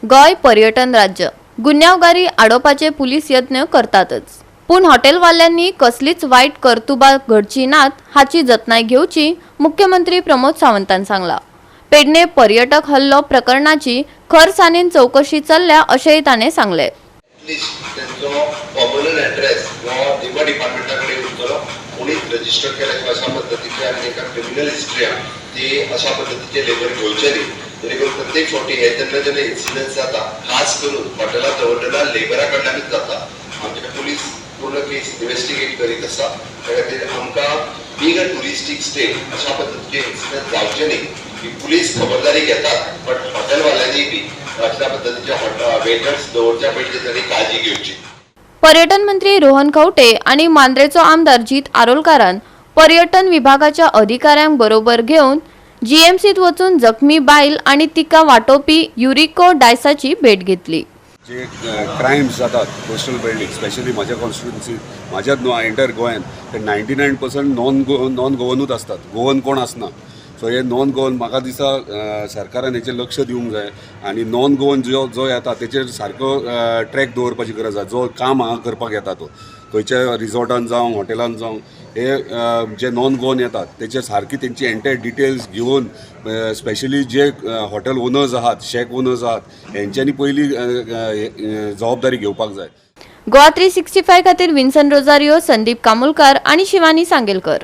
गोंय पर्यटन राज्य. गुन्यांवगारी आडोवपाचे पुलीस यत्न करतातच, पूण हॉटेलवाल्यांनी कसलीच वायट कर्तुबां घडची नात हाची जतनाय घेवची, मुख्यमंत्री प्रमोद सावंतान सांगला. पेडणे पर्यटक हल्लो प्रकरणाची खरसाणीन चवकशी चल्ल्या, अशेंय ताणें सांगलें. एटलिस्ट तेंचो पर्मनंट एड्रेस हो लेबर डिपार्टमेंटा कडेन उरतलो. कोणीच रजिस्टर केल्या शिवाय अशा पद्दतीचे आनी तांकां क्रिमिनल हिस्ट्री आहा ती, अशा पद्दतीचे लेबर घेवचे न्ही. जेणे करून प्रत्येक फावटी हे जेन्ना जेन्ना इन्सिडंट जाता, खास करून हॉटेलात दवरलेल्या लेबरा कडल्यानूच जाता. आमचे पुलीस पूर्ण केस इन्व्हेस्टिगेट करीत आसा. त्या खातीर आमकां बींग अ ट्युरिस्टीक स्टेट अशा पद्दतीचे इन्सिडंट जावचे न्ही ही पुलीस खबरदारी घेतात, बट हॉटेलवाल्यांनी बी अशा पद्दतीचे वेटर्स दवरच्या पयलीं तांणी काळजी घेवची. पर्यटन मंत्री रोहन खंवटे आणि मांद्रेचो आमदार जीत आरोलकारान पर्यटन विभागाच्या अधिकाऱ्यांक बरोबर घेवन जीएमसीत वचून जखमी बायल आणि तिका वाटोवपी युरिको डायसाची भेट घेतली. जे क्रायम्स जातात कोस्टल बेल्टीक, स्पेशली म्हाज्या कॉन्स्टिट्युन्सी, म्हाज्याच न्हू, एंटायर गोंयान, ते 99% नॉन गोवनूच आसतात. गोवन कोण आसना. सो हे नॉन गोवन, म्हाका दिसता सरकारान हेचेर लक्ष दिवंक जाय आनी नॉन गोवन जो जो येता तेचेर सारको ट्रॅक दवरपाची गरज आसा. जो काम हांगा करपाक येता, तो खंयच्या रिजॉर्टान जावं, हॉटेलान जावं, हे जे नॉन गोवन येतात तेचेर सारकी तेंची एंटायर डिटेल्स घेवन, स्पेशली जे हॉटेल ओनर्स आहात, शॅक ओनर्स आहात, हेंच्यांनी पयली जबाबदारी घेवपाक जाय. गोवा 365 खातीर विन्सन रोजारियो, संदीप कामुलकार आणि शिवानी सांगेलकर.